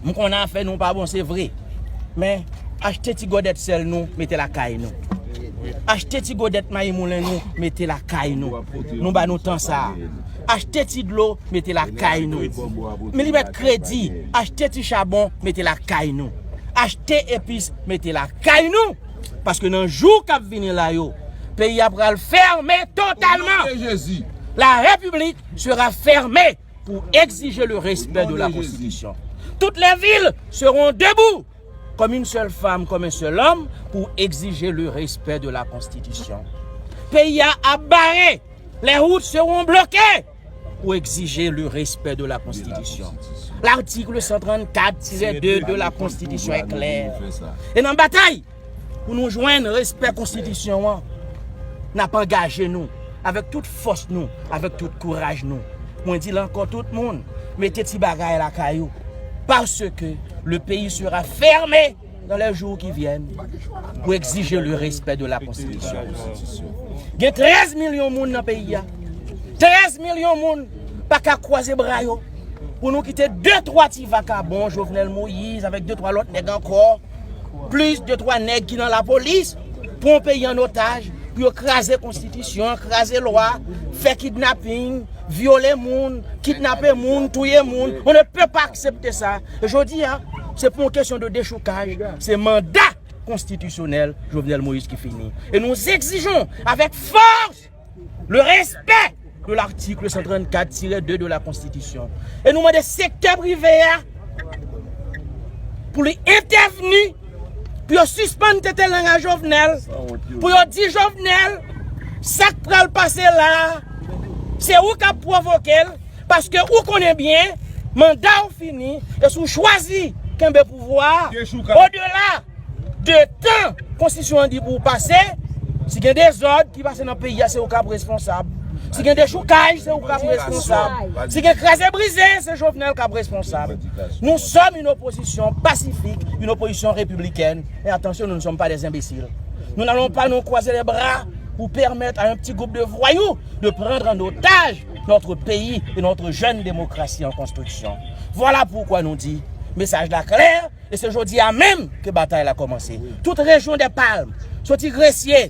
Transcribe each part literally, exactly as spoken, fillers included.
M konnen afè nou pa bon, se vre. Men, achte ti gòdèt sèl nou, mete lakay nou. Achte ti gòdèt mayi moulen nou, mete lakay nou. Nou ba nou tan sa a. Achte ti dlo, mete lakay nou. Men li mèt kredi, achte ti chabon, mete lakay nou. Achte epis, mete lakay nou. Paske nan jou k ap vini la yo, peyi a pral fèmen totalman. La République sera fermée pour exiger le respect de la Constitution. Toutes les villes seront debout comme une seule femme, comme un seul homme, pour exiger le respect de la Constitution. Peyi a ap bare, les routes seront bloquées pour exiger le respect de la Constitution. L'article cent trente-quatre tiret deux de la Constitution est clair. E nan batay pou nou jwenn respè konstitisyon an, n ap angaje nou avèk tout fòs nou, avèk tout kouraj nou. Mwen di l ankò, tout moun, mete ti bagay lakay ou, parce que le pays sera fermé dans les jours qui viennent pour exiger le respect de la Constitution. Gen trèz milyon moun nan peyi a. Trèz milyon moun pa ka kwaze bra yo pou nou kite de twa ti vakabon, Jovenel Moïse avèk de twa lòt nèg ankò, plis de twa nèg ki nan lapolis, pran peyi an otaj, pou yo kraze konstitisyon, kraze lwa, fè kidnaping, vyole moun, kidnape moun, touye moun. On ne peut pas accepter ça. E jodi a, se pa yon kesyon de dechoukaj, se manda konstitisyonèl Jovenel Moïse ki fini. Et nous exigeons avec force le respect de l'article cent trente-quatre tiret deux de la Constitution. E nou mande sektè prive a pou li entèvni, pou yo sispann tete lang a Jovenel, pou yo di Jovenel, sa k pral pase la a, se ou k ap pwovoke l, paske ou konnen byen, manda w fini, e si w chwazi kenbe pouvwa a, odela de tan konstitisyon an di pou w pase, si gen dezòd ki pase nan peyi a, se ou k ap responsab. Si gen dechoukaj, se ou k ap responsab. Si gen kraze brize, se Jovenel k ap responsab. Nous sommes une opposition pacifique, une opposition républicaine. Et attention, nous ne sommes pas des imbéciles. Nous n'allons pas nous croiser les bras pour permettre à un petit groupe de voyous de prendre en otage notre pays et notre jeune démocratie en construction. Voilà pourquoi nous dit, mesaj la klè, e se jodi a menm ke batay la kòmanse. Tout rejyon dè Palm, soti Gresye,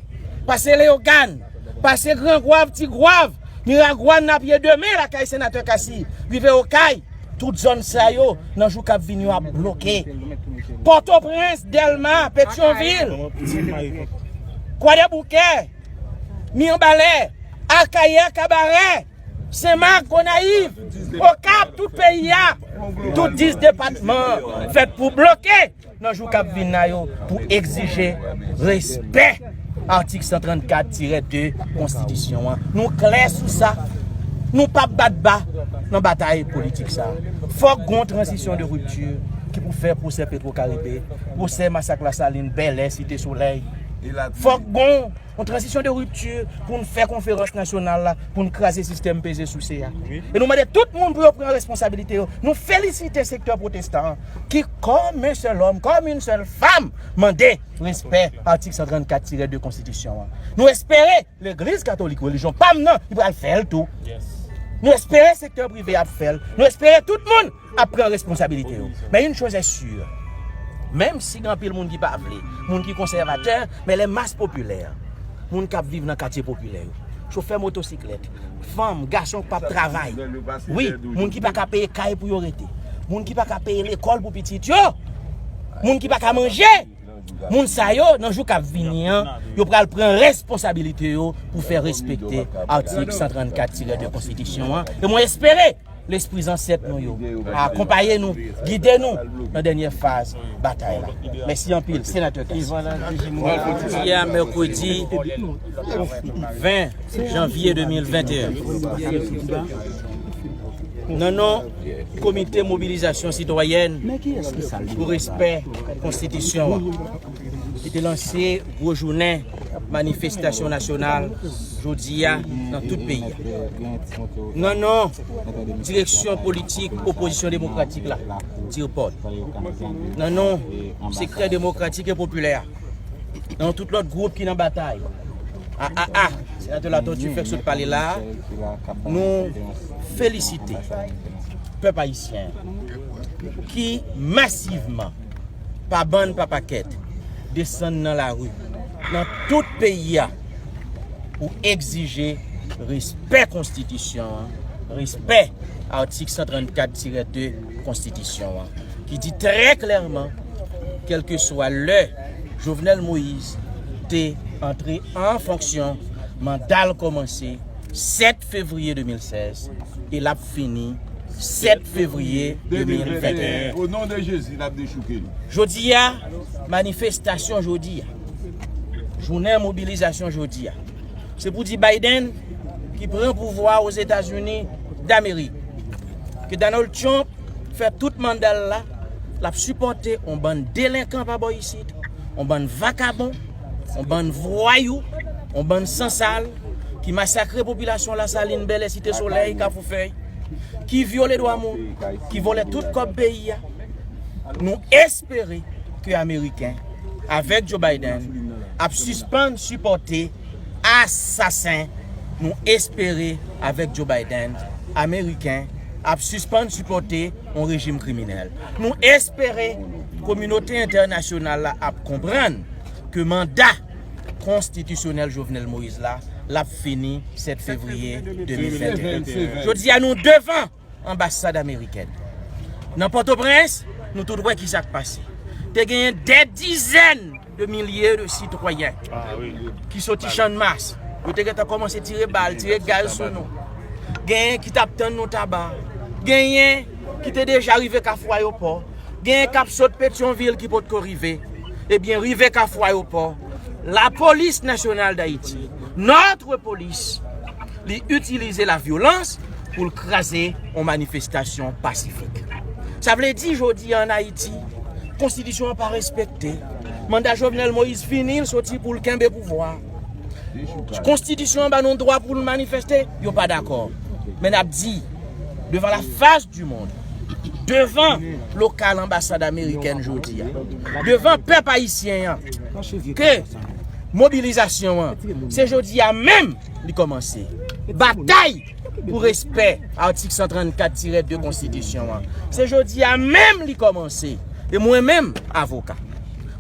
pase Leyogàn, pase Gran Gwav, Ti Gwav, Miragwàn, nan pye demen lakay senatè Cassy, rive Okay, tout zòn sa yo, nan jou k ap vini yo ap bloke. Pòtoprens, Dèlma, Petyonvil, Kwadèboukè, Mibalè, Akayè, Kabarè, Senmak, Gonayiv, Okap, tout peyi a, tout dis depatman fèt pou bloke nan jou k ap vin la yo pou egzije respè atik san trannkat tirè de konstitisyon an. Nou klè sou sa. Nou p ap bat ba nan batay politik sa. Fòk gon tranzisyon de ripti ki pou fè pwosè Petro Caribe, pwosè masak Lasalin, Bèlè, Site Solèy. Fòk gon yon tranzisyon de ripti pou n fè konferans nasyonal la, pou n kraze sistèm peze souse a. E nou mande tout moun pou yo pran responsabilite yo. Nou felisite sektè pwotestan an ki, kòm yon sèl òm, kòm yon sèl fanm, mande respè atik san trannkat tirè de konstitisyon an. Nou espere Legliz Katolik, relijyon pa m nan, li pral fè l tou. Nou espere sektè prive ap fè l. Nou espere tout moun ap pran responsabilite yo. Men une chose est sûre, menm si gen anpil moun ki pa vle, moun ki konsèvatè, men les masses populaires, moun k ap viv nan katye popilè yo, chofè motosiklèt, fanm, gason k p ap travay, wi, moun ki pa ka peye kay pou yo rete, moun ki pa ka peye lekòl pou pitit yo, moun ki pa ka manje, moun sa yo, nan jou k ap vini an, yo pral pran responsabilite yo pou fè respekte atik san trannkat tirè de konstitisyon an. E mwen espere lespri zansèt nou yo akonpaye nou, gide nou nan dènyè faz batay la. Mèsi anpil, Senatè Cassy. Yè mèkredi ven janvye de mil venteyen, nan non Komite Mobilizasyon Sitwayèn pou Respè Konstitisyon an, ki te lanse gwo jounen manifestasyon nasyonal jodi a nan tout peyi a. Nan non direksyon politik opozisyon demokratik la, DIRPOD, nan non sektè demokratik e popilè a, nan tout lòt gwoup ki nan batay, A A A, Senatè Latortue fèk sot pale la a, nou felisite pèp ayisyen an. ki masivman, pa bann pa pakèt, desann nan lari nan tout peyi a pou egzije respè konstitisyon an, respè atik san trannkat tirè de konstitisyon an, ki di trè klèman, kèlkeswa lè Jovenel Moïse te antre an fonksyon, manda l kòmanse sèt fevriye de mil sèz e l ap fini sèt fevriye de mil venteyen. O non de Jezi, n ap dechouke l. Jodi a, manifestasyon jodi a, jounen mobilizasyon jodi a, se pou di Biden, ki pran pouvwa Ozetazini Damerik, ke Donald Trump fè tout manda l la, l ap sipòte yon bann delenkan pa bò isit, yon bann vakabon, yon bann vwayou, yon bann sansal, ki masakre popilasyon Lasalin, Bèlè, Site Solèy, Kafou Fèy, ki vyole dwa moun, ki vòlè tout kòb peyi a. Nou espere ke Ameriken, avèk Joe Biden, ap sispann sipòte asasen. Nou espere, avèk Joe Biden, Ameriken ap sispann sipòte yon rejim kriminèl. Nou espere kominote entènasyonal la ap konprann ke manda konstitisyonèl Jovenel Moïse la, l ap fini sèt fevriye de mil venteyen. Jodi a, nou devan anbasad amerikèn. Nan Pòtoprens, nou tout wè ki sa k pase. Te genyen dè dizèn de milye de sitwayen ki soti Channmas. Yo te gentan kòmanse tire bal, tire gaz sou nou. Genyen ki t ap tann nou Taba. Genyen ki te deja rive Kafou Ayopò. Genyen k ap sot Petyonvil ki potko rive. Ebyen, rive Kafou Ayopò, Lapolis Nasyonal Dayiti, notre police, li itilize lavyolans pou l kraze yon manifestasyon pasifik. Sa vle di, jodi a ann Ayiti, konstitisyon an pa respekte. Manda Jovenel Moïse fini, l soti pou l kenbe pouvwa. Konstitisyon an ba nou dwa pou n manifeste, yo pa dakò. Men n ap di, devan la fas du monde, devan lokal anbasad amerikèn jodi a, devan pèp ayisyen an, ke mobilizasyon an, se jodi a menm li kòmanse. Batay pou respè atik san trannkat tirè de konstitisyon an, se jodi a menm li kòmanse. E mwen menm, avoka,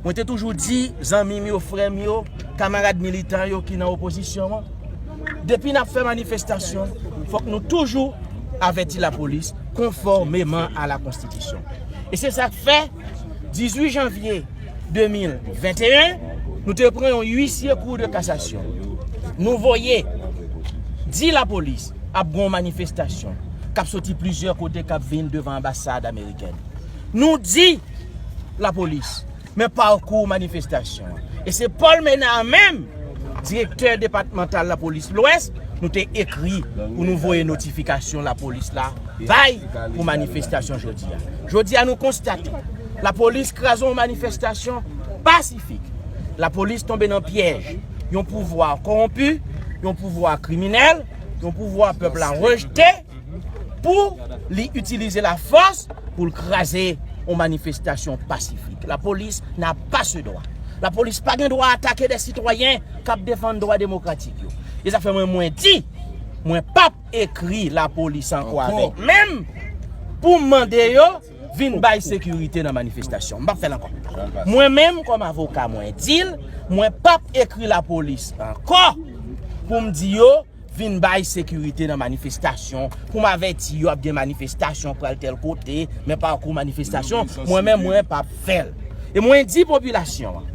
mwen te toujou di zanmi m yo, frè m yo, kamarad militan yo ki nan opozisyon an, depi n ap fè manifestasyon, fòk nou toujou avèti lapolis konfòmeman a la konstitisyon. E se sa k fè, dizuit janvye de mil venteyen, nou te pran yon huissier Cour de cassation. Nou voye di lapolis ap gen yon manifestasyon k ap soti plizyè kote k ap vin devan anbasad amerikèn. Nou di lapolis, men pakou manifestasyon an. E se Paul Ménard menm, direktè depatmantal lapolis Lwès, nou te ekri pou nou voye notifikasyon lapolis la bay pou manifestasyon jodi a. Jodi a, nou konstate lapolis kraze yon manifestasyon pasifik. Lapolis tonbe nan pyèj yon pouvwa kòwonpi, yon pouvwa kriminèl, yon pouvwa pèp la rejte, pou li itilize lafòs pou l kraze yon manifestasyon pasifik. Lapolis n'a pas ce droit. Lapolis pa gen dwa atake de sitwayen k ap defann dwa demokratik yo. E sa fè mwen, mwen di, mwen p ap ekri lapolis ankò avèk menm pou m mande yo vin bay sekirite nan manifestasyon. M p ap fè l ankò. Mwen menm, kòm avoka, mwen di l, mwen p ap ekri lapolis ankò pou m di yo vin bay sekirite nan manifestasyon, pou m avèti yo ap gen manifestasyon pral tèl kote, men pakou manifestasyon, mwen menm, mwen p ap fè l. E mwen di popilasyon an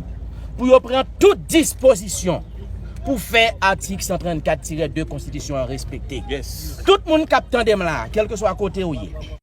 pou yo pran tout dispozisyon pou fè atik san trannkat tirè de konstitisyon an respekte. Tout moun k ap tande m la, kèlkeswa kote ou ye,